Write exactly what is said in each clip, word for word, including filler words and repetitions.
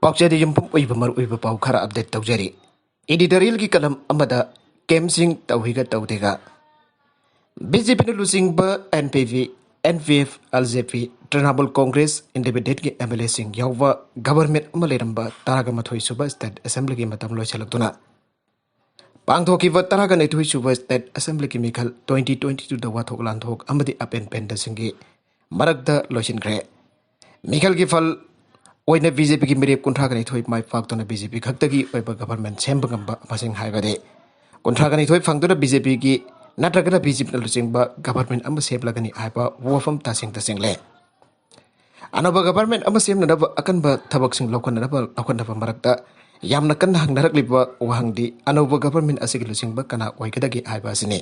ꯄꯥꯎꯆꯦꯗ ꯌꯨꯝꯐꯝ ꯑꯣꯏꯕ ꯃꯔꯨꯑꯣꯏꯕ ꯄꯥꯎ ꯈꯔ ꯑꯞꯗꯦꯠ ꯇꯧꯖꯔꯤ꯫ ꯏꯗꯤꯇꯣꯔꯤꯌꯦꯜꯒꯤ ꯀꯂꯝ ꯑꯃꯗ ꯀꯦꯝꯁꯤꯡ ꯇꯧꯍꯤꯒ ꯇꯧꯗꯦꯒ꯫ ꯕꯤ ꯖꯦ ꯄꯤꯅ ꯂꯨꯆꯤꯡꯕ N P P, N P F, L J P, Trinamool Congress, ꯏꯟꯗꯤꯄꯦꯟꯗꯦꯟꯠꯀꯤ ꯑꯦꯝ ꯑꯦꯜ ꯑꯦꯁꯤꯡ ꯌꯥꯎꯕ ꯒꯚꯔꯟꯃꯦꯟꯠ ꯑꯃ ꯂꯩꯔꯝꯕ ꯇꯔꯥꯒ ꯃꯥꯊꯣꯏ ꯁꯨꯕ ꯁ꯭ꯇꯦꯠ ꯑꯦꯁꯦꯝꯕ꯭ꯂꯤꯒꯤ ꯃꯇꯝ ꯂꯣꯏꯁꯤꯜꯂꯛꯇꯨꯅ ꯄꯥꯡꯊꯣꯛꯈꯤꯕ ꯇꯔꯥꯒ ꯅꯤꯊꯣꯏ ꯁꯨꯕ ꯁ꯭ꯇꯦꯠ ꯑꯦꯁꯦꯝꯕ꯭ꯂꯤꯒꯤ ꯃꯤꯈꯜ ꯇ꯭ꯋꯦꯟꯇꯤ ꯇ꯭ꯋꯦꯟꯇꯤ ꯇꯨꯗ ꯋꯥꯊꯣꯛ ꯂꯥꯟꯊꯣꯛ ꯑꯃꯗꯤ ꯑꯄꯦꯟ ꯄꯦꯟꯗꯁꯤꯡꯒꯤ ꯃꯔꯛꯇ ꯂꯣꯏꯁꯤꯟꯈ꯭ꯔꯦ꯫ ꯃꯤꯈꯜꯒꯤ ꯐꯜ ꯑꯣꯏꯅ ꯕꯤ ꯖꯦ ꯄꯤꯒꯤ ꯃꯤꯔꯦꯞ ꯀꯨꯟꯊ꯭ꯔꯥꯒ ꯅꯤꯊꯣꯏ ꯃꯥꯏ ꯄꯥꯛꯇꯨꯅ ꯕꯤ ꯖꯦ ꯄꯤ ꯈꯛꯇꯒꯤ ꯑꯣꯏꯕ ꯒꯚꯔꯟꯃꯦꯟꯠ ꯁꯦꯝꯕ ꯉꯝꯕ ꯃꯁꯤꯡ ꯍꯥꯏꯕꯗꯤ ꯀꯨꯟꯊ꯭ꯔꯥꯒ ꯅꯤꯊꯣꯏ ꯐꯪꯗꯨꯅ ꯕꯤ ꯖꯦ ꯄꯤꯒꯤ ꯅꯠꯇ꯭ꯔꯒꯅ ꯕꯤ ꯖꯦ ꯄꯤꯅ ꯂꯨꯆꯤꯡꯕ ꯒꯚꯔꯟꯃꯦꯟꯠ ꯑꯃ ꯁꯦꯝꯂꯒꯅꯤ ꯍꯥꯏꯕ ꯋꯥꯐꯝ ꯇꯥꯁꯤꯡ ꯇꯥꯁꯤꯡꯂꯦ꯫ ꯑꯅꯧꯕ ꯒꯚꯔꯟꯃꯦꯟꯠ ꯑꯃ ꯁꯦꯝꯅꯅꯕ ꯑꯀꯟꯕ ꯊꯕꯛꯁꯤꯡ ꯂꯧꯈꯠꯅꯅꯕ ꯂꯧꯈꯠꯅꯕ ꯃꯔꯛꯇ ꯌꯥꯝꯅ ꯀꯟꯅ ꯍꯪꯅꯔꯛꯂꯤꯕ ꯋꯥꯍꯪꯗꯤ ꯑꯅꯧꯕ ꯒꯚꯔꯟꯃꯦꯟꯠ ꯑꯁꯤꯒꯤ ꯂꯨꯆꯤꯡꯕ ꯀꯅꯥ ꯑꯣꯏꯒꯗꯒꯦ ꯍꯥꯏꯕ ꯑꯁꯤꯅꯤ꯫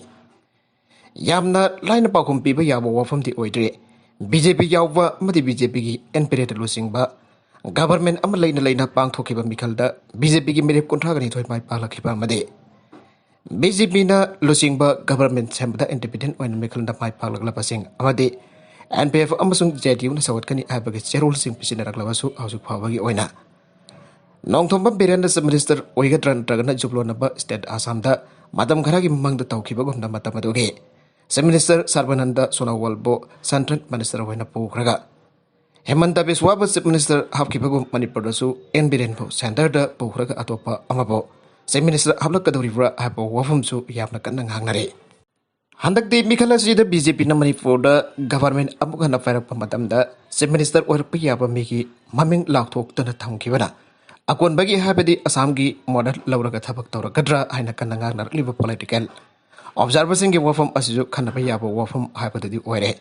ꯌꯥꯝꯅ ꯂꯥꯏꯅ ꯄꯥꯎꯈꯨꯝ ꯄꯤꯕ ꯌꯥꯕ ꯋꯥꯐꯝꯗꯤ ꯑꯣꯏꯗ꯭ꯔꯤ꯫ ꯕꯤ ꯖꯦ ꯄꯤ ꯌꯥꯎꯕ ꯑꯃꯗꯤ ꯕꯤ ꯖꯦ ꯄꯤꯒꯤ ꯑꯦꯟ ꯄꯦꯔꯦꯠꯇ ꯂꯨꯆꯤꯡꯕ ꯒꯚꯔꯟꯃꯦꯟꯠ ꯑꯃ ꯂꯩꯅ ꯂꯩꯅ ꯄꯥꯡꯊꯣꯛꯈꯤꯕ ꯃꯤꯈꯜꯗ ꯕꯤ ꯖꯦ ꯄꯤꯒꯤ ꯃꯤꯔꯦꯞ ꯀꯨꯟꯊ꯭ꯔꯥꯒ ꯅꯤꯊꯣꯏ ꯃꯥꯏ ꯄꯥꯛꯂꯛꯈꯤꯕ ꯑꯃꯗꯤ ꯕꯤ ꯖꯦ ꯄꯤꯅ ꯂꯨꯆꯤꯡꯕ ꯒꯚꯔꯟꯃꯦꯟꯠ ꯁꯦꯝꯕꯗ ꯏꯟꯗꯤꯄꯦꯟꯗꯦꯟꯠ ꯑꯣꯏꯅ ꯃꯤꯈꯜꯗ ꯃꯥꯏ ꯄꯥꯛꯂꯛꯂꯕꯁꯤꯡ ꯑꯃꯗꯤ ꯑꯦꯟ ꯄꯤ ꯑꯦꯐ ꯑꯃꯁꯨꯡ ꯖꯦ ꯗꯤ ꯌꯨꯅ ꯁꯧꯒꯠꯀꯅꯤ ꯍꯥꯏꯕꯒꯤ ꯆꯦꯔꯣꯜꯁꯤꯡ ꯄꯤꯁꯤꯟꯅꯔꯛꯂꯕꯁꯨ ꯍꯧꯖꯤꯛ ꯐꯥꯎꯕꯒꯤ ꯑꯣꯏꯅ ꯅꯣꯡꯊꯣꯝꯕꯝ ꯕꯤꯔꯦꯟꯅ ꯆꯤꯐ ꯃꯤꯅꯤꯁꯇꯔ ꯑꯣꯏꯒꯗ꯭ꯔꯥ ꯅꯠꯇ꯭ꯔꯒꯅ ꯖꯨꯕꯂꯣꯟꯅꯕ ꯁ꯭ꯇꯦꯠ ꯑꯁꯥꯝꯗ ꯃꯇꯝ ꯈꯔꯒꯤ ꯃꯃꯥꯡꯗ ꯇꯧꯈꯤꯕꯒꯨꯝꯅ ꯃꯇꯝ ꯑꯗꯨꯒꯤ ꯆꯤꯐ ꯃꯤꯅꯤꯁꯇꯔ ꯁꯔꯕꯥꯅꯟꯗ ꯁꯣꯅꯣꯋꯥꯜꯕꯨ ꯁꯦꯟꯇ꯭ꯔꯦꯜ ꯃꯤꯅꯤꯁꯇꯔ ꯑꯣꯏꯅ ꯄꯨꯈ꯭ꯔꯒ ꯍꯦꯃꯟꯇ ꯕꯤꯁ꯭ꯋꯥꯕꯨ ꯆꯤꯐ ꯃꯤꯅꯤꯁꯇꯔ ꯍꯥꯞꯈꯤꯕꯒꯨꯝ ꯃꯅꯤꯄꯨꯔꯗꯁꯨ ꯑꯦꯟ ꯕꯤꯔꯦꯟꯕꯨ ꯁꯦꯟꯇꯔꯗ ꯄꯨꯈ꯭ꯔꯒ ꯑꯇꯣꯞꯄ ꯑꯃꯕꯨ ꯆꯤꯐ ꯃꯤꯅꯤꯁꯇꯔ ꯍꯥꯞꯂꯛꯀꯗꯧꯔꯤꯕ꯭ꯔꯥ ꯍꯥꯏꯕ ꯋꯥꯐꯝꯁꯨ ꯌꯥꯝꯅ ꯀꯟꯅ ꯉꯥꯡꯅꯔꯤ꯫ ꯍꯟꯗꯛꯇꯤ ꯃꯤꯈꯜ ꯑꯁꯤꯗ ꯕꯤ ꯖꯦ ꯄꯤꯅ ꯃꯅꯤꯄꯨꯔꯗ ꯒꯚꯔꯟꯃꯦꯟꯠ ꯑꯃꯨꯛ ꯍꯟꯅ ꯄꯥꯏꯔꯛꯄ ꯃꯇꯝꯗ ꯆꯤꯐ ꯃꯤꯅꯤꯁꯇꯔ ꯑꯣꯏꯔꯛꯄ ꯌꯥꯕ ꯃꯤꯒꯤ ꯃꯃꯤꯡ ꯂꯥꯎꯊꯣꯛꯇꯨꯅ ꯊꯝꯈꯤꯕꯅ ꯑꯀꯣꯟꯕꯒꯤ ꯍꯥꯏꯕꯗꯤ ꯑꯁꯥꯝꯒꯤ ꯃꯣꯗꯦꯜ ꯂꯧꯔꯒ ꯊꯕꯛ ꯇꯧꯔꯛꯀꯗ꯭ꯔꯥ ꯍꯥꯏꯅ ꯀꯟꯅ ꯉꯥꯡꯅꯔꯛꯂꯤꯕ ꯄꯣꯂꯤꯇꯤꯀꯦꯜ ꯑꯣꯕꯖꯥꯔꯚꯔꯁꯤꯡꯒꯤ ꯋꯥꯐꯝ ꯑꯁꯤꯁꯨ ꯈꯟꯅꯕ ꯌꯥꯕ ꯋꯥꯐꯝ ꯍꯥꯏꯕꯗꯨꯗꯤ ꯑꯣꯏꯔꯦ꯫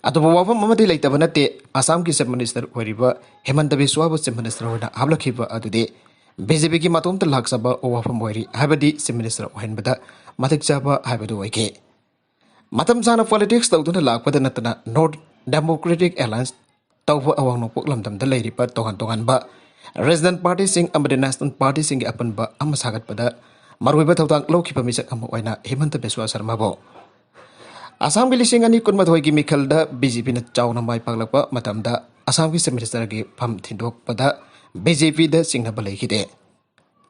ꯑꯗꯨꯕꯨ ꯋꯥꯐꯝ ꯑꯃꯗꯤ ꯂꯩꯇꯕ ꯅꯠꯇꯦ, ꯑꯁꯥꯝꯒꯤ ꯆꯤꯐ ꯃꯤꯅꯤꯁꯇꯔ ꯑꯣꯏꯔꯤꯕ ꯍꯦꯃꯟꯇ ꯕꯤꯁ꯭ꯋꯥꯕꯨ ꯆꯤꯐ ꯃꯤꯅꯤꯁꯇꯔ ꯑꯣꯏꯅ ꯍꯥꯞꯂꯛꯈꯤꯕ ꯑꯗꯨꯗꯤ ꯕꯤ ꯖꯦ ꯄꯤꯒꯤ ꯃꯇꯣꯝꯇ ꯂꯥꯛꯆꯕ ꯋꯥꯐꯝ ꯑꯣꯏꯔꯤ ꯍꯥꯏꯕꯗꯤ ꯆꯤꯐ ꯃꯤꯅꯤꯁꯇꯔ ꯑꯣꯏꯍꯟꯕꯗ ꯃꯇꯤꯛ ꯆꯥꯕ ꯍꯥꯏꯕꯗꯨ ꯑꯣꯏꯈꯤ꯫ ꯃꯇꯝ ꯁꯥꯡꯅ ꯄꯣꯂꯤꯇꯤꯛꯁ ꯇꯧꯗꯨꯅ ꯂꯥꯛꯄꯗ ꯅꯠꯇꯅ ꯅꯣꯔꯠ ꯗꯦꯃꯣꯀ꯭ꯔꯦꯇꯤꯛ ꯑꯦꯂꯥꯌꯟꯁ ꯇꯧꯕ ꯑꯋꯥꯡ ꯅꯣꯡꯄꯣꯛ ꯂꯝꯗꯝꯗ ꯂꯩꯔꯤꯕ ꯇꯣꯉꯥꯟ ꯇꯣꯉꯥꯟꯕ ꯔꯤꯖꯅꯦꯜ ꯄꯥꯔꯇꯤꯁꯤꯡ ꯑꯃꯗꯤ ꯅꯦꯁꯅꯦꯜ ꯄꯥꯔꯇꯤꯁꯤꯡꯒꯤ ꯑꯄꯨꯟꯕ ꯑꯃ ꯁꯥꯒꯠꯄꯗ ꯃꯔꯨꯑꯣꯏꯕ ꯊꯧꯗꯥꯡ ꯂꯧꯈꯤꯕ ꯃꯤꯁꯛ ꯑꯃ ꯑꯣꯏꯅ ꯍꯤꯃꯟꯇ ꯕꯤꯁ꯭ꯋꯥ ꯁꯔꯃꯕꯨ ꯑꯁꯥꯝꯒꯤ ꯂꯤꯁꯤꯡ ꯑꯅꯤ ꯀꯨꯟꯃꯥꯊꯣꯏꯒꯤ ꯃꯤꯈꯜꯗ ꯕꯤ ꯖꯦ ꯄꯤꯅ ꯆꯥꯎꯅ ꯃꯥꯏ ꯄꯥꯛꯂꯛꯄ ꯃꯇꯝꯗ ꯑꯁꯥꯝꯒꯤ ꯆꯤꯐ ꯃꯤꯅꯤꯁꯇꯔꯒꯤ ꯐꯝ ꯊꯤꯟꯗꯣꯛꯄꯗ ꯕꯤ ꯖꯦ ꯄꯤꯗ ꯆꯤꯡꯅꯕ ꯂꯩꯈꯤꯗꯦ꯫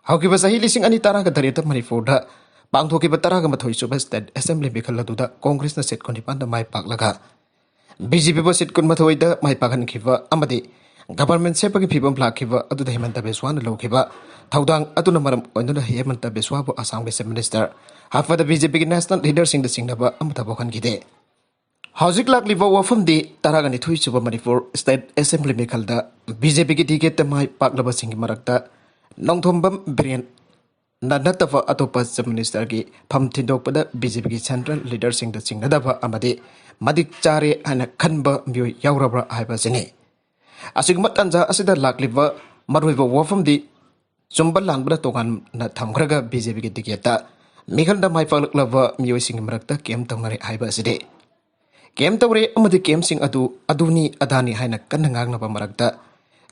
ꯍꯧꯈꯤꯕ ꯆꯍꯤ ꯂꯤꯁꯤꯡ ꯑꯅꯤ ꯇꯔꯥꯒ ꯇꯔꯦꯠꯇ ꯃꯅꯤꯄꯨꯔꯗ ꯄꯥꯡꯊꯣꯛꯈꯤꯕ ꯇꯔꯥꯒ ꯃꯥꯊꯣꯏ ꯁꯨꯕ ꯁ꯭ꯇꯦꯠ ꯑꯦꯁꯦꯝꯕ꯭ꯂꯤ ꯃꯤꯈꯜ ꯑꯗꯨꯗ ꯀꯣꯡꯒ꯭ꯔꯦꯁꯅ ꯁꯤꯠ ꯀꯨꯟꯅꯤꯄꯥꯟꯗ ꯃꯥꯏ ꯄꯥꯛꯂꯒ ꯕꯤ ꯖꯦ ꯄꯤꯕꯨ ꯁꯤꯠ ꯀꯨꯟꯃꯥꯊꯣꯏꯗ ꯃꯥꯏ ꯄꯥꯛꯍꯟꯈꯤꯕ ꯑꯃꯗꯤ ꯒꯚꯔꯟꯃꯦꯟꯠ ꯁꯦꯝꯕꯒꯤ ꯐꯤꯕꯝ ꯂꯥꯛꯈꯤꯕ ꯑꯗꯨꯗ ꯍꯤꯃꯟꯇ ꯕꯤꯁ꯭ꯋꯥꯅ ꯂꯧꯈꯤꯕ ꯊꯧꯗꯥꯡ ꯑꯗꯨꯅ ꯃꯔꯝ ꯑꯣꯏꯗꯨꯅ ꯍꯤꯃꯟꯇ ꯕꯤꯁ꯭ꯋꯥꯕꯨ ꯑꯁꯥꯝꯒꯤ ꯆꯤꯐ ꯃꯤꯅꯤꯁꯇꯔ ꯍꯥꯞꯄꯗ ꯕꯤ ꯖꯦ ꯄꯤꯒꯤ ꯅꯦꯁꯅꯦꯜ ꯂꯤꯗꯔꯁꯤꯡꯗ ꯆꯤꯡꯅꯕ ꯑꯃꯠꯇ ꯄꯣꯛꯍꯟꯈꯤꯗꯦ꯫ ꯍꯧꯖꯤꯛ ꯂꯥꯛꯂꯤꯕ ꯋꯥꯐꯝꯗꯤ ꯇꯔꯥꯒ ꯅꯤꯊꯣꯏ ꯁꯨꯕ ꯃꯅꯤꯄꯨꯔ ꯁ꯭ꯇꯦꯠ ꯑꯦꯁꯦꯝꯕ꯭ꯂꯤ ꯃꯤꯈꯜꯗ ꯕꯤ ꯖꯦ ꯄꯤꯒꯤ ꯇꯤꯀꯦꯠꯇ ꯃꯥꯏ ꯄꯥꯛꯂꯕꯁꯤꯡꯒꯤ ꯃꯔꯛꯇ ꯅꯣꯡꯊꯣꯝꯕꯝ ꯕꯤꯔꯦꯟꯅ ꯅꯠꯇꯕ ꯑꯇꯣꯞꯄ ꯆꯤꯐ ꯃꯤꯅꯤꯁꯇꯔꯒꯤ ꯐꯝ ꯊꯤꯟꯗꯣꯛꯄꯗ ꯕꯤ ꯖꯦ ꯄꯤꯒꯤ ꯁꯦꯟꯇ꯭ꯔꯦꯜ ꯂꯤꯗꯔꯁꯤꯡꯗ ꯆꯤꯡꯅꯗꯕ ꯑꯃꯗꯤ ꯃꯇꯤꯛ ꯆꯥꯔꯦ ꯍꯥꯏꯅ ꯈꯟꯕ ꯃꯤꯑꯣꯏ ꯌꯥꯎꯔꯕ꯭ꯔꯥ ꯍꯥꯏꯕ ꯑꯁꯤꯅꯤ꯫ ꯑꯁꯤꯒꯨꯝꯕ ꯇꯥꯟꯖꯥ ꯑꯁꯤꯗ ꯂꯥꯛꯂꯤꯕ ꯃꯔꯨꯑꯣꯏꯕ ꯋꯥꯐꯝꯗꯤ ꯆꯨꯝꯕ ꯂꯥꯟꯕꯗ ꯇꯣꯉꯥꯟꯅ ꯊꯝꯈ꯭ꯔꯒ ꯕꯤ ꯖꯦ ꯄꯤꯒꯤ ꯇꯤꯀꯦꯠꯇ ꯃꯤꯈꯜꯗ ꯃꯥꯏ ꯄꯥꯛꯂꯛꯂꯕ ꯃꯤꯑꯣꯏꯁꯤꯡꯒꯤ ꯃꯔꯛꯇ ꯀꯦꯝ ꯇꯧꯅꯔꯦ ꯍꯥꯏꯕ ꯑꯁꯤꯗꯤ꯫ ꯀꯦꯝ ꯇꯧꯔꯦ ꯑꯃꯗꯤ ꯀꯦꯝꯁꯤꯡ ꯑꯗꯨ ꯑꯗꯨꯅꯤ ꯑꯗꯥꯅꯤ ꯍꯥꯏꯅ ꯀꯟꯅ ꯉꯥꯡꯅꯕ ꯃꯔꯛꯇ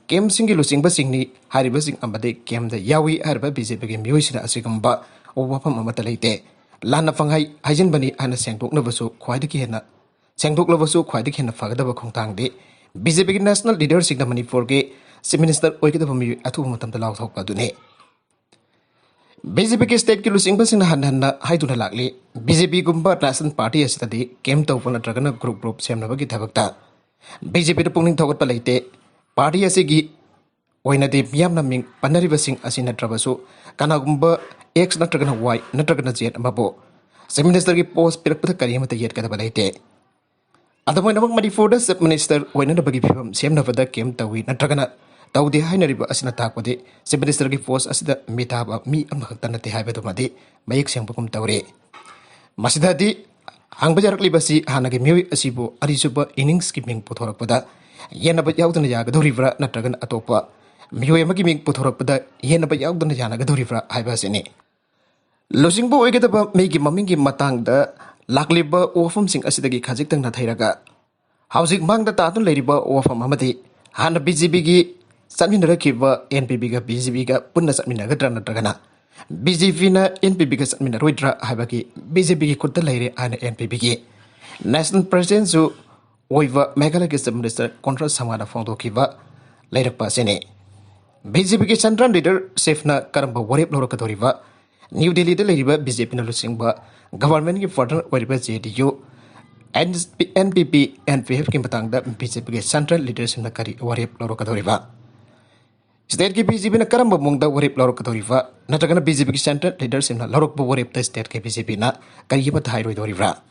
ꯀꯦꯝꯁꯤꯡꯒꯤ ꯂꯨꯆꯤꯡꯕꯁꯤꯡꯅꯤ ꯍꯥꯏꯔꯤꯕꯁꯤꯡ ꯑꯃꯗꯤ ꯀꯦꯝꯗ ꯌꯥꯎꯏ ꯍꯥꯏꯔꯤꯕ ꯕꯤ ꯖꯦ ꯄꯤꯒꯤ ꯃꯤꯑꯣꯏꯁꯤꯡꯅ ꯑꯁꯤꯒꯨꯝꯕ ꯋꯥꯐꯝ ꯑꯃꯠꯇ ꯂꯩꯇꯦ꯫ ꯂꯥꯟꯅ ꯄꯪꯍꯥꯏ ꯍꯥꯏꯖꯤꯟꯕꯅꯤ ꯍꯥꯏꯅ ꯁꯦꯡꯗꯣꯛꯅꯕꯁꯨ ꯈ꯭ꯋꯥꯏꯗꯒꯤ ꯍꯦꯟꯅ ꯁꯦꯡꯗꯣꯛꯂꯕꯁꯨ ꯈ꯭ꯋꯥꯏꯗꯒꯤ ꯍꯦꯟꯅ ꯐꯒꯗꯕ ꯈꯣꯡꯊꯥꯡꯗꯤ ꯕꯤ ꯖꯦ ꯄꯤꯒꯤ ꯅꯦꯁꯅꯦꯜ ꯂꯤꯗꯔꯁꯤꯡꯅ ꯃꯅꯤꯄꯨꯔꯒꯤ ꯆꯤꯐ ꯃꯤꯅꯤꯁꯇꯔ ꯑꯣꯏꯒꯗꯕ ꯃꯤꯑꯣꯏ ꯑꯊꯨꯕ ꯃꯇꯝꯗ ꯂꯥꯎꯊꯣꯛꯄ ꯑꯗꯨꯅꯤ꯫ ꯕꯤ ꯖꯦ ꯄꯤꯒꯤ ꯁ꯭ꯇꯦꯠꯀꯤ ꯂꯨꯆꯤꯡꯕꯁꯤꯡꯅ ꯍꯟꯅ ꯍꯟꯅ ꯍꯥꯏꯗꯨꯅ ꯂꯥꯛꯂꯤ, ꯕꯤ ꯖꯦ ꯄꯤꯒꯨꯝꯕ ꯅꯦꯁꯅꯦꯜ ꯄꯥꯔꯇꯤ ꯑꯁꯤꯗꯗꯤ ꯀꯦꯝ ꯇꯧꯕ ꯅꯠꯇ꯭ꯔꯒꯅ ꯒ꯭ꯔꯨꯞ ꯒ꯭ꯔꯨꯞ ꯁꯦꯝꯅꯕꯒꯤ ꯊꯕꯛꯇ ꯕꯤ ꯖꯦ ꯄꯤꯗ ꯄꯨꯛꯅꯤꯡ ꯊꯧꯒꯠꯄ ꯂꯩꯇꯦ꯫ ꯄꯥꯔꯇꯤ ꯑꯁꯤꯒꯤ ꯑꯣꯏꯅꯗꯤ ꯃꯤꯌꯥꯝꯅ ꯃꯤꯡ ꯄꯟꯅꯔꯤꯕꯁꯤꯡ ꯑꯁꯤ ꯅꯠꯇ꯭ꯔꯕꯁꯨ ꯀꯅꯥꯒꯨꯝꯕ ꯑꯦꯛꯁ ꯅꯠꯇ꯭ꯔꯒꯅ ꯋꯥꯏ ꯅꯠꯇ꯭ꯔꯒꯅ ꯖꯦꯠ ꯑꯃꯕꯨ ꯆꯤꯐ ꯃꯤꯅꯤꯁꯇꯔꯒꯤ ꯄꯣꯁ ꯄꯤꯔꯛꯄꯗ ꯀꯔꯤꯃꯠꯇ ꯌꯦꯠꯀꯗꯕ ꯂꯩꯇꯦ꯫ ꯑꯗꯨꯃꯥꯏꯅꯃꯛ ꯃꯅꯤꯄꯨꯔꯗ ꯆꯤꯐ ꯃꯤꯅꯤꯁꯇꯔ ꯑꯣꯏꯅꯅꯕꯒꯤ ꯐꯤꯕꯝ ꯁꯦꯝꯅꯕꯗ ꯀꯦꯝ ꯇꯧꯏ ꯅꯠꯇ꯭ꯔꯒꯅ ꯇꯧꯗꯦ ꯍꯥꯏꯅꯔꯤꯕ ꯑꯁꯤꯅ ꯇꯥꯛꯄꯗꯤ ꯆꯤꯐ ꯃꯤꯅꯤꯁꯇꯔꯒꯤ ꯄꯣꯁ ꯑꯁꯤꯗ ꯃꯤ ꯊꯥꯕ ꯃꯤ ꯑꯃꯈꯛꯇ ꯅꯠꯇꯦ ꯍꯥꯏꯕꯗꯨꯃꯗꯤ ꯃꯌꯦꯛ ꯁꯦꯡꯕꯒꯨꯝ ꯇꯧꯔꯤ꯫ ꯃꯁꯤꯗꯗꯤ ꯍꯪꯕ ꯌꯥꯔꯛꯂꯤꯕꯁꯤ ꯍꯥꯟꯅꯒꯤ ꯃꯤꯑꯣꯏ ꯑꯁꯤꯕꯨ ꯑꯅꯤꯁꯨꯕ ꯏꯅꯤꯡꯁꯀꯤ ꯃꯤꯡ ꯄꯨꯊꯣꯔꯛꯄꯗ ꯌꯦꯟꯅꯕ ꯌꯥꯎꯗꯅ ꯌꯥꯒꯗꯧꯔꯤꯕ꯭ꯔꯥ ꯅꯠꯇ꯭ꯔꯒꯅ ꯑꯇꯣꯞꯄ ꯃꯤꯑꯣꯏ ꯑꯃꯒꯤ ꯃꯤꯡ ꯄꯨꯊꯣꯔꯛꯄꯗ ꯌꯦꯟꯅꯕ ꯌꯥꯎꯗꯅ ꯌꯥꯅꯒꯗꯧꯔꯤꯕ꯭ꯔꯥ ꯍꯥꯏꯕ ꯑꯁꯤꯅꯤ꯫ ꯂꯨꯆꯤꯡꯕ ꯑꯣꯏꯒꯗꯕ ꯃꯤꯒꯤ ꯃꯃꯤꯡꯒꯤ ꯃꯇꯥꯡꯗ ꯂꯥꯛꯂꯤꯕ ꯋꯥꯐꯝꯁꯤꯡ ꯑꯁꯤꯗꯒꯤ ꯈꯖꯤꯛꯇꯪ ꯅꯥꯊꯩꯔꯒ ꯍꯧꯖꯤꯛ ꯃꯥꯡꯗ ꯇꯥꯗꯨꯅ ꯂꯩꯔꯤꯕ ꯋꯥꯐꯝ ꯑꯃꯗꯤ ꯍꯥꯟꯅ ꯕꯤ ꯖꯦ ꯄꯤꯒꯤ ꯆꯠꯃꯤꯟꯅꯔꯛꯈꯤꯕ ꯑꯦꯟ ꯄꯤ ꯄꯤꯒ ꯕꯤ ꯖꯦ ꯄꯤꯒ ꯄꯨꯟꯅ ꯆꯠꯃꯤꯟꯅꯒꯗ꯭ꯔꯥ ꯅꯠꯇ꯭ꯔꯒꯅ ꯕꯤ ꯖꯦ ꯄꯤꯅ ꯑꯦꯟ ꯄꯤ ꯄꯤꯒ ꯆꯠꯃꯤꯟꯅꯔꯣꯏꯗ꯭ꯔꯥ ꯍꯥꯏꯕꯒꯤ ꯕꯤ ꯖꯦ ꯄꯤꯒꯤ ꯈꯨꯠꯇ ꯂꯩꯔꯦ ꯍꯥꯏꯅ ꯑꯦꯟ ꯄꯤ ꯄꯤꯒꯤ ꯅꯦꯁꯅꯦꯜ ꯄ꯭ꯔꯦꯁꯤꯗꯦꯟꯁꯨ ꯑꯣꯏꯕ ꯃꯦꯘꯥꯂꯌꯒꯤ ꯆꯤꯐ ꯃꯤꯅꯤꯁꯇꯔ ꯀꯣꯟꯔꯥꯗ ꯁꯪꯉꯥꯅ ꯐꯣꯡꯗꯣꯛꯈꯤꯕ ꯂꯩꯔꯛꯄ ꯑꯁꯤꯅꯤ꯫ ꯕꯤ ꯖꯦ ꯄꯤꯒꯤ ꯁꯦꯟꯇ꯭ꯔꯦꯜ ꯂꯤꯗꯔꯁꯤꯞꯅ ꯀꯔꯝꯕ ꯋꯥꯔꯦꯞ ꯂꯧꯔꯛꯀꯗꯧꯔꯤꯕ? ꯅ꯭ꯌꯨ ꯗꯦꯜꯂꯤꯗ ꯂꯩꯔꯤꯕ ꯕꯤ ꯖꯦ ꯄꯤꯅ ꯂꯨꯆꯤꯡꯕ ꯒꯚꯔꯟꯃꯦꯟꯠꯀꯤ ꯄꯥꯔꯠꯅꯔ ꯑꯣꯏꯔꯤꯕ J D U, and P P, N ꯄꯤ ꯑꯦꯐꯀꯤ ꯃꯇꯥꯡꯗ ꯕꯤ ꯖꯦ ꯄꯤꯒꯤ ꯁꯦꯟꯇ꯭ꯔꯦꯜ ꯂꯤꯗꯔꯁꯤꯞꯅ ꯀꯔꯤ ꯋꯥꯔꯦꯞ ꯂꯧꯔꯛꯀꯗꯧꯔꯤꯕ? ꯁ꯭ꯇꯦꯠꯀꯤ ꯕꯤ ꯖꯦ ꯄꯤꯅ ꯀꯔꯝꯕ ꯃꯑꯣꯡꯗ ꯋꯥꯔꯦꯞ ꯂꯧꯔꯛꯀꯗꯧꯔꯤꯕ? ꯅꯠꯇ꯭ꯔꯒꯅ ꯕꯤ ꯖꯦ ꯄꯤꯒꯤ ꯁꯦꯟꯇ꯭ꯔꯦꯜ ꯂꯤꯗꯔꯁꯤꯞꯅ ꯂꯧꯔꯛꯄ ꯋꯥꯔꯦꯞꯇ ꯁ꯭ꯇꯦꯠꯀꯤ ꯕꯤ ꯖꯦ ꯄꯤꯅ ꯀꯔꯤ ꯑꯃꯠꯇ ꯍꯥꯏꯔꯣꯏꯗꯧꯔꯤꯕ꯭ꯔꯥ?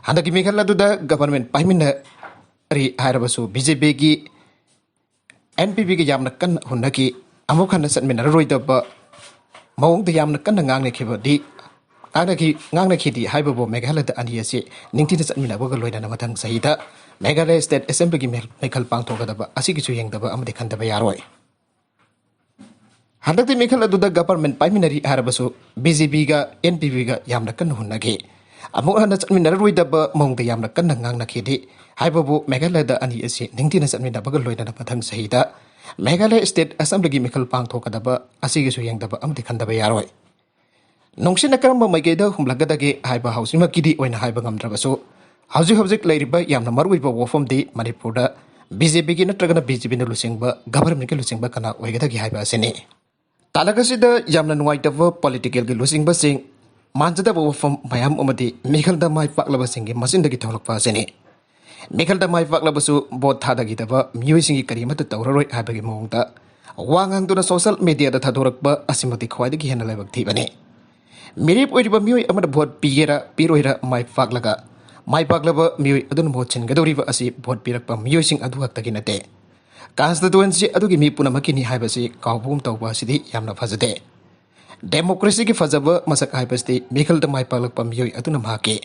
ꯍꯟꯗꯛꯀꯤ ꯃꯤꯈꯜ ꯑꯗꯨꯗ ꯒꯚꯔꯟꯃꯦꯟꯠ ꯄꯥꯏꯃꯤꯟꯅꯔꯤ ꯍꯥꯏꯔꯕꯁꯨ ꯕꯤ ꯖꯦ ꯄꯤꯒꯤ ꯑꯦꯟ ꯄꯤ ꯄꯤꯒ ꯌꯥꯝꯅ ꯀꯟꯅ ꯍꯨꯟꯅꯈꯤ꯫ ꯑꯃꯨꯛ ꯍꯟꯅ ꯆꯠꯃꯤꯟꯅꯔꯔꯣꯏꯗꯕ ꯃꯑꯣꯡꯗ ꯌꯥꯝꯅ ꯀꯟꯅ ꯉꯥꯡꯅꯈꯤꯕꯗꯤ, ꯉꯥꯡꯅꯈꯤ, ꯉꯥꯡꯅꯈꯤꯗꯤ ꯍꯥꯏꯕꯕꯨ ꯃꯦꯘꯥꯂꯌꯗ ꯑꯅꯤ ꯑꯁꯤ ꯅꯤꯡꯊꯤꯅ ꯆꯠꯃꯤꯟꯅꯕꯒ ꯂꯣꯏꯅꯅ ꯃꯊꯪ ꯆꯍꯤꯗ ꯃꯦꯘꯥꯂꯌ ꯁ꯭ꯇꯦꯠ ꯑꯦꯁꯦꯝꯕ꯭ꯂꯤꯒꯤ ꯃꯤꯈꯜ ꯄꯥꯡꯊꯣꯛꯀꯗꯕ ꯑꯁꯤꯒꯤꯁꯨ ꯌꯦꯡꯗꯕ ꯑꯃꯗꯤ ꯈꯟꯗꯕ ꯌꯥꯔꯣꯏ꯫ ꯍꯟꯗꯛꯇꯤ ꯃꯤꯈꯜ ꯑꯗꯨꯗ ꯒꯚꯔꯟꯃꯦꯟꯠ ꯄꯥꯏꯃꯤꯟꯅꯔꯤ ꯍꯥꯏꯔꯕꯁꯨ ꯕꯤ ꯖꯦ ꯄꯤꯒ ꯑꯦꯟ ꯄꯤ ꯄꯤꯒ ꯌꯥꯝꯅ ꯀꯟꯅ ꯍꯨꯟꯅꯈꯤ꯫ ꯑꯃꯨꯛ ꯍꯟꯅ ꯆꯠꯃꯤꯟꯅꯔꯔꯣꯏꯗꯕ ꯃꯑꯣꯡꯗ ꯌꯥꯝꯅ ꯀꯟꯅ ꯉꯥꯡꯅꯈꯤꯗꯦ ꯍꯥꯏꯕꯕꯨ ꯃꯦꯘꯥꯂꯌꯗ ꯑꯅꯤ ꯑꯁꯤ ꯅꯤꯡꯊꯤꯅ ꯆꯠꯃꯤꯟꯅꯕꯒ ꯂꯣꯏꯅꯅ ꯃꯊꯪ ꯆꯍꯤꯗ ꯃꯦꯘꯥꯂꯌ ꯁ꯭ꯇꯦꯠ ꯑꯦꯁꯦꯝꯕ꯭ꯂꯤꯒꯤ ꯃꯤꯈꯜ ꯄꯥꯡꯊꯣꯛꯀꯗꯕ ꯑꯁꯤꯒꯤꯁꯨ ꯌꯦꯡꯗꯕ ꯑꯃꯗꯤ ꯈꯟꯗꯕ ꯌꯥꯔꯣꯏ꯫ ꯅꯨꯡꯁꯤꯠꯅ ꯀꯔꯝꯕ ꯃꯥꯏꯀꯩꯗ ꯍꯨꯝꯂꯛꯀꯗꯒꯦ ꯍꯥꯏꯕ ꯍꯧꯖꯤꯛꯃꯛꯀꯤꯗꯤ ꯑꯣꯏꯅ ꯍꯥꯏꯕ ꯉꯝꯗ꯭ꯔꯕꯁꯨ, ꯍꯧꯖꯤꯛ ꯍꯧꯖꯤꯛ ꯂꯩꯔꯤꯕ ꯌꯥꯝꯅ ꯃꯔꯨꯑꯣꯏꯕ ꯋꯥꯐꯝꯗꯤ ꯃꯅꯤꯄꯨꯔꯗ ꯕꯤ ꯖꯦ ꯄꯤꯒꯤ ꯅꯠꯇ꯭ꯔꯒꯅ ꯕꯤ ꯖꯦ ꯄꯤꯅ ꯂꯨꯆꯤꯡꯕ ꯒꯚꯔꯟꯃꯦꯟꯠꯀꯤ ꯂꯨꯆꯤꯡꯕ ꯀꯅꯥ ꯑꯣꯏꯒꯗꯒꯦ ꯍꯥꯏꯕ ꯑꯁꯤꯅꯤ꯫ ꯇꯥꯂꯛ ꯑꯁꯤꯗ ꯌꯥꯝꯅ ꯅꯨꯡꯉꯥꯏꯇꯕ ꯄꯣꯂꯤꯇꯤꯀꯦꯜꯒꯤ ꯂꯨꯆꯤꯡꯕꯁꯤꯡ, ꯃꯥꯟꯖꯗꯕ ꯋꯥꯐꯝ ꯃꯌꯥꯝ ꯑꯃꯗꯤ ꯃꯤꯈꯜꯗ ꯃꯥꯏ ꯄꯥꯛꯂꯕꯁꯤꯡꯒꯤ ꯃꯆꯤꯟꯗꯒꯤ ꯊꯣꯛꯂꯛꯄ ꯑꯁꯤꯅꯤ꯫ ꯃꯤꯈꯜꯗ ꯃꯥꯏ ꯄꯥꯛꯂꯕꯁꯨ ꯚꯣꯠ ꯊꯥꯗꯈꯤꯗꯕ ꯃꯤꯑꯣꯏꯁꯤꯡꯒꯤ ꯀꯔꯤꯃꯠꯇ ꯇꯧꯔꯔꯣꯏ ꯍꯥꯏꯕꯒꯤ ꯃꯑꯣꯡꯗ ꯋꯥ ꯉꯥꯡꯗꯨꯅ ꯁꯣꯁꯤꯌꯦꯜ ꯃꯤꯗꯤꯌꯥꯗ ꯊꯥꯗꯣꯔꯛꯄ ꯑꯁꯤꯃꯛꯇꯤ ꯈ꯭ꯋꯥꯏꯗꯒꯤ ꯍꯦꯟꯅ ꯂꯥꯏꯕꯛ ꯊꯤꯕꯅꯤ꯫ ꯃꯤꯔꯦꯞ ꯑꯣꯏꯔꯤꯕ ꯃꯤꯑꯣꯏ ꯑꯃꯅ ꯚꯣꯠ ꯄꯤꯒꯦꯔꯥ ꯄꯤꯔꯣꯏꯔꯥ ꯃꯥꯏ ꯄꯥꯛꯂꯒ, ꯃꯥꯏ ꯄꯥꯛꯂꯕ ꯃꯤꯑꯣꯏ ꯑꯗꯨꯅ ꯚꯣꯠ ꯁꯤꯟꯒꯗꯧꯔꯤꯕ ꯑꯁꯤ ꯚꯣꯠ ꯄꯤꯔꯛꯄ ꯃꯤꯑꯣꯏꯁꯤꯡ ꯑꯗꯨ ꯈꯛꯇꯒꯤ ꯅꯠꯇꯦ꯫ ꯀꯟꯁꯇꯤꯇ꯭ꯋꯦꯟꯁꯤ ꯑꯗꯨꯒꯤ ꯃꯤ ꯄꯨꯝꯅꯃꯛꯀꯤꯅꯤ ꯍꯥꯏꯕꯁꯤ ꯀꯥꯎꯕꯒꯨꯝ ꯇꯧꯕ ꯑꯁꯤꯗꯤ ꯌꯥꯝꯅ ꯐꯖꯗꯦ꯫ ꯗꯦꯃꯣꯀ꯭ꯔꯦꯁꯤꯒꯤ ꯐꯖꯕ ꯃꯁꯛ ꯍꯥꯏꯕꯁꯤꯗꯤ ꯃꯤꯈꯜꯗ ꯃꯥꯏ ꯄꯥꯛꯂꯛꯄ ꯃꯤꯑꯣꯏ ꯑꯗꯨꯅ ꯃꯍꯥꯛꯀꯤ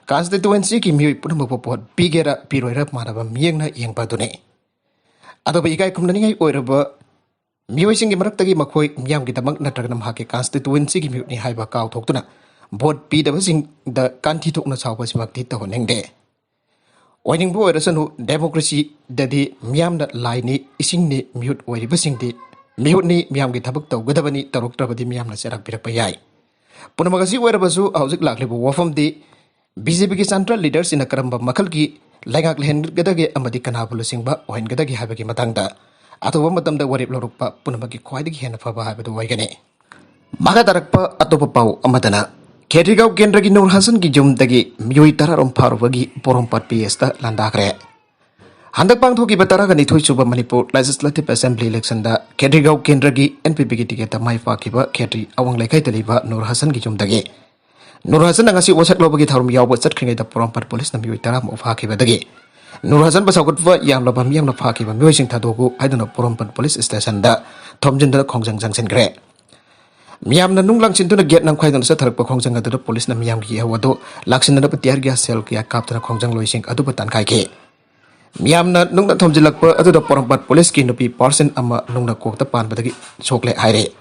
ꯀꯟꯁꯇꯤꯇ꯭ꯋꯦꯟꯁꯤꯒꯤ ꯃꯤꯑꯣꯏ ꯄꯨꯝꯅꯃꯛꯄꯨ ꯚꯣꯠ ꯄꯤꯒꯦꯔꯥ ꯄꯤꯔꯣꯏꯔꯥ ꯃꯥꯟꯅꯕ ꯃꯤꯠꯌꯦꯡꯅ ꯌꯦꯡꯕ ꯑꯗꯨꯅꯤ꯫ ꯑꯗꯨꯕꯨ ꯏꯀꯥꯏ ꯈꯨꯝꯅꯅꯤꯡꯉꯥꯏ ꯑꯣꯏꯔꯕ ꯃꯤꯑꯣꯏꯁꯤꯡꯒꯤ ꯃꯔꯛꯇꯒꯤ ꯃꯈꯣꯏ ꯃꯤꯌꯥꯝꯒꯤꯗꯃꯛ ꯅꯠꯇ꯭ꯔꯒꯅ ꯃꯍꯥꯛꯀꯤ ꯀꯟꯁꯇꯤꯇ꯭ꯋꯦꯟꯁꯤꯒꯤ ꯃꯤꯍꯨꯠꯅꯤ ꯍꯥꯏꯕ ꯀꯥꯎꯊꯣꯛꯇꯨꯅ ꯚꯣꯠ ꯄꯤꯗꯕꯁꯤꯡꯗ ꯀꯥꯟꯊꯤ ꯊꯣꯛꯅ ꯁꯥꯎꯕꯁꯤꯃꯛꯇꯤ ꯇꯧꯍꯟꯅꯤꯡꯗꯦ꯫ ꯑꯣꯏꯅꯤꯡꯕ ꯑꯣꯏꯔꯁꯅꯨ, ꯗꯦꯃꯣꯀ꯭ꯔꯦꯁꯤꯗꯗꯤ ꯃꯤꯌꯥꯝꯅ ꯂꯥꯏꯅꯤ, ꯏꯁꯤꯡꯅꯤ, ꯃꯤꯍꯨꯠ ꯑꯣꯏꯔꯤꯕꯁꯤꯡꯗꯤ ꯃꯤꯍꯨꯠꯅꯤ, ꯃꯤꯌꯥꯝꯒꯤ ꯊꯕꯛ ꯇꯧꯒꯗꯕꯅꯤ, ꯇꯧꯔꯛꯇ꯭ꯔꯕꯗꯤ ꯃꯤꯌꯥꯝꯅ ꯆꯩꯔꯥꯛ ꯄꯤꯔꯛꯄ ꯌꯥꯏ꯫ ꯄꯨꯝꯅꯃꯛ ꯑꯁꯤ ꯑꯣꯏꯔꯕꯁꯨ ꯍꯧꯖꯤꯛ ꯂꯥꯛꯂꯤꯕ ꯋꯥꯐꯝꯗꯤ ꯕꯤ ꯖꯦ ꯄꯤꯒꯤ ꯁꯦꯟꯇ꯭ꯔꯦꯜ ꯂꯤꯗꯔꯁꯤꯡꯅ ꯀꯔꯝꯕ ꯃꯈꯜꯒꯤ ꯂꯩꯉꯥꯛ ꯂꯩꯍꯟꯒꯗꯒꯦ ꯑꯃꯗꯤ ꯀꯅꯥꯕꯨ ꯂꯨꯆꯤꯡꯕ ꯑꯣꯏꯍꯟꯒꯗꯒꯦ ꯍꯥꯏꯕꯒꯤ ꯃꯇꯥꯡꯗ ꯑꯊꯨꯕ ꯃꯇꯝꯗ ꯋꯥꯔꯦꯞ ꯂꯧꯔꯛꯄ ꯄꯨꯝꯅꯃꯛꯀꯤ ꯈ꯭ꯋꯥꯏꯗꯒꯤ ꯍꯦꯟꯅ ꯐꯕ ꯍꯥꯏꯕꯗꯨ ꯑꯣꯏꯒꯅꯤ꯫ ꯃꯈꯥ ꯇꯥꯔꯛꯄ ꯑꯇꯣꯞꯄ ꯄꯥꯎ ꯑꯃꯗꯅ, ꯈꯦꯇ꯭ꯔꯤꯒꯥꯎ ꯀꯦꯟꯗ꯭ꯔꯒꯤ ꯅꯨꯔ ꯍꯁꯟꯒꯤ ꯌꯨꯝꯗꯒꯤ ꯃꯤꯑꯣꯏ ꯇꯔꯥꯔꯣꯝ ꯐꯥꯔꯨꯕꯒꯤ ꯄꯣꯔꯣꯝꯄꯥꯠ ꯄꯤ ꯑꯦꯁꯇ ꯂꯥꯟꯗꯥꯈ꯭ꯔꯦ꯫ ꯍꯟꯗꯛ ꯄꯥꯡꯊꯣꯛꯈꯤꯕ ꯇꯔꯥꯒ ꯅꯤꯊꯣꯏ ꯁꯨꯕ ꯃꯅꯤꯄꯨꯔ ꯂꯦꯖꯤꯁꯂꯦꯇꯤꯚ ꯑꯦꯁꯦꯝꯕ꯭ꯂꯤ ꯏꯂꯦꯛꯁꯟꯗ ꯈꯦꯇ꯭ꯔꯤꯒꯥꯎ ꯀꯦꯟꯗ꯭ꯔꯒꯤ ꯑꯦꯟ ꯄꯤ ꯄꯤꯒꯤ ꯇꯤꯀꯦꯠꯇ ꯃꯥꯏ ꯄꯥꯛꯈꯤꯕ ꯈꯦꯇ꯭ꯔꯤ ꯑꯋꯥꯡ ꯂꯩꯀꯥꯏꯗ ꯂꯩꯕ ꯅꯨꯔ ꯍꯁꯟꯒꯤ ꯌꯨꯝꯗꯒꯤ ꯅꯨꯔ ꯍꯁꯟꯅ ꯉꯁꯤ ꯋꯥꯁꯛ ꯂꯧꯕꯒꯤ ꯊꯧꯔꯝ ꯌꯥꯎꯕ ꯆꯠꯈ꯭ꯔꯤꯉꯩꯗ ꯄꯣꯔꯣꯝꯄꯥꯠ ꯄꯨꯂꯤꯁꯅ ꯃꯤꯑꯣꯏ ꯇꯔꯥꯃꯨꯛ ꯐꯥꯈꯤꯕꯗꯒꯤ ꯅꯨꯔ ꯍꯁꯟꯕꯨ ꯁꯧꯒꯠꯄ ꯌꯥꯝꯂꯕ ꯃꯤꯌꯥꯝꯅ ꯐꯥꯈꯤꯕ ꯃꯤꯑꯣꯏꯁꯤꯡ ꯊꯥꯗꯣꯛꯎ ꯍꯥꯏꯗꯨꯅ ꯄꯣꯔꯣꯝꯄꯥꯠ ꯄꯨꯂꯤꯁ ꯁ꯭ꯇꯦꯁꯟꯗ ꯊꯣꯝꯖꯤꯟꯗꯨꯅ ꯈꯣꯡꯖꯪ ꯆꯪꯁꯤꯟꯈ꯭ꯔꯦ꯫ ꯃꯤꯌꯥꯝꯅ ꯅꯨꯡ ꯂꯪꯁꯤꯟꯗꯨꯅ ꯒꯦꯠ ꯅꯝꯈꯥꯏꯗꯨꯅ ꯆꯠꯊꯔꯛꯄ ꯈꯣꯡꯖꯪ ꯑꯗꯨꯗ ꯄꯨꯂꯤꯁꯅ ꯃꯤꯌꯥꯝꯒꯤ ꯏꯍꯧ ꯑꯗꯨ ꯂꯥꯛꯁꯤꯟꯅꯅꯕ ꯇꯤꯌꯔ ꯒ꯭ꯌꯥꯁ ꯁꯦꯜ ꯀꯌꯥ ꯀꯥꯞꯇꯨꯅ ꯈꯣꯡꯖꯪꯂꯣꯏꯁꯤꯡ ꯑꯗꯨꯕꯨ ꯇꯥꯟꯈꯥꯏꯈꯤ꯫ ꯃꯤꯌꯥꯝꯅ ꯅꯨꯡꯅ ꯊꯣꯝꯖꯤꯜꯂꯛꯄ ꯑꯗꯨꯗ ꯄꯣꯔꯣꯝꯄꯥꯠ ꯄꯨꯂꯤꯁꯀꯤ ꯅꯨꯄꯤ ꯄꯥꯔꯁꯟ ꯑꯃ ꯅꯨꯡꯅ ꯀꯣꯛꯇ ꯄꯥꯟꯕꯗꯒꯤ ꯁꯣꯛꯂꯦ ꯍꯥꯏꯔꯦ꯫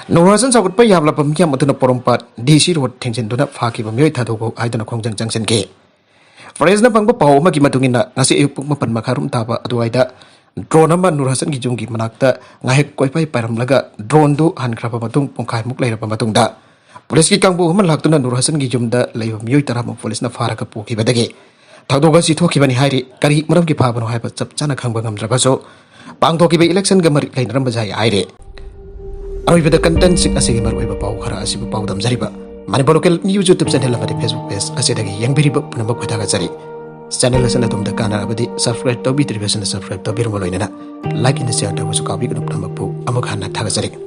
ꯅꯨꯔ ꯍꯁꯟ ꯁꯧꯒꯠꯄ ꯌꯥꯝꯂꯕ ꯃꯤꯌꯥꯝ ꯑꯗꯨꯅ ꯄꯣꯔꯣꯝꯄꯥꯠ ꯗꯤ ꯁꯤ ꯔꯣꯗ ꯊꯤꯡꯖꯤꯟꯗꯨꯅ ꯐꯥꯈꯤꯕ ꯃꯤꯑꯣꯏ ꯊꯥꯗꯣꯛꯎ ꯍꯥꯏꯗꯨꯅ ꯈꯣꯡꯖꯪ ꯆꯪꯁꯤꯟꯈꯤ꯫ ꯄ꯭ꯔꯦꯁꯅ ꯐꯪꯕ ꯄꯥꯎ ꯑꯃꯒꯤ ꯃꯇꯨꯡ ꯏꯟꯅ, ꯉꯁꯤ ꯑꯌꯨꯛ ꯄꯨꯡ ꯃꯥꯄꯟ ꯃꯈꯥꯏꯔꯣꯝ ꯇꯥꯕ ꯑꯗꯨꯋꯥꯏꯗ ꯗ꯭ꯔꯣꯟ ꯑꯃ ꯅꯨꯔ ꯍꯁꯟꯒꯤ ꯌꯨꯝꯒꯤ ꯃꯅꯥꯛꯇ ꯉꯥꯏꯍꯥꯛ ꯀꯣꯏꯄꯥꯏ ꯄꯥꯏꯔꯝꯂꯒ ꯗ꯭ꯔꯣꯟꯗꯨ ꯍꯟꯈ꯭ꯔꯕ ꯃꯇꯨꯡ ꯄꯨꯡꯈꯥꯏꯃꯨꯛ ꯂꯩꯔꯕ ꯃꯇꯨꯡꯗ ꯄꯨꯂꯤꯁꯀꯤ ꯀꯥꯡꯕꯨ ꯑꯃ ꯂꯥꯛꯇꯨꯅ ꯅꯨꯔ ꯍꯁꯟꯒꯤ ꯌꯨꯝꯗ ꯂꯩꯕ ꯃꯤꯑꯣꯏ ꯇꯔꯥꯃꯨꯛ ꯄꯨꯂꯤꯁꯅ ꯐꯥꯔꯒ ꯄꯨꯈꯤꯕꯗꯒꯤ ꯊꯧꯗꯣꯛ ꯑꯁꯤ ꯊꯣꯛꯈꯤꯕꯅꯤ ꯍꯥꯏꯔꯤ꯫ ꯀꯔꯤ ꯃꯔꯝꯒꯤ ꯐꯥꯕꯅꯣ ꯍꯥꯏꯕ ꯆꯞ ꯆꯥꯅ ꯈꯪꯕ ꯉꯝꯗ꯭ꯔꯕꯁꯨ, ꯄꯥꯡꯊꯣꯛꯈꯤꯕ ꯏꯂꯦꯛꯁꯟꯒ ꯃꯔꯤ ꯂꯩꯅꯔꯝꯕꯁꯨ ꯌꯥꯏ ꯍꯥꯏꯔꯤ꯫ ꯑꯔꯣꯏꯕꯗ ꯀꯟꯇꯦꯟꯁꯤꯡ ꯑꯁꯤꯒꯤ ꯃꯔꯨꯑꯣꯏꯕ ꯄꯥꯎ ꯈꯔ ꯑꯁꯤꯕꯨ ꯄꯥꯎꯗꯝꯖꯔꯤꯕ Manipur local news YouTube channel ꯑꯃꯗꯤ ꯐꯦꯁꯕꯨꯛ ꯄꯦꯖ ꯑꯁꯤꯗꯒꯤ ꯌꯦꯡꯕꯤꯔꯤꯕ ꯄꯨꯝꯅꯃꯛꯄꯨ ꯊꯥꯒꯠꯆꯔꯤ꯫ ꯆꯦꯅꯦꯜ ꯑꯁꯤꯅ ꯑꯗꯣꯝꯗ ꯀꯥꯟꯅꯔꯕꯗꯤ ꯁꯕꯁꯀ꯭ꯔꯥꯏꯕ ꯇꯧꯕꯤꯗ꯭ꯔꯤꯕꯁꯤꯡꯅ ꯁꯕꯁꯀ꯭ꯔꯥꯏꯕ ꯇꯧꯕꯤꯔꯝꯕ ꯂꯣꯏꯅꯅ ꯂꯥꯏꯛ ꯑꯃꯗꯤ ꯁꯤꯌꯔ ꯇꯧꯕꯁꯨ ꯀꯥꯎꯕꯤꯒꯅꯨ꯫ ꯄꯨꯝꯅꯃꯛꯄꯨ ꯑꯃꯨꯛ ꯍꯟꯅ ꯊꯥꯒꯠꯆꯔꯤ꯫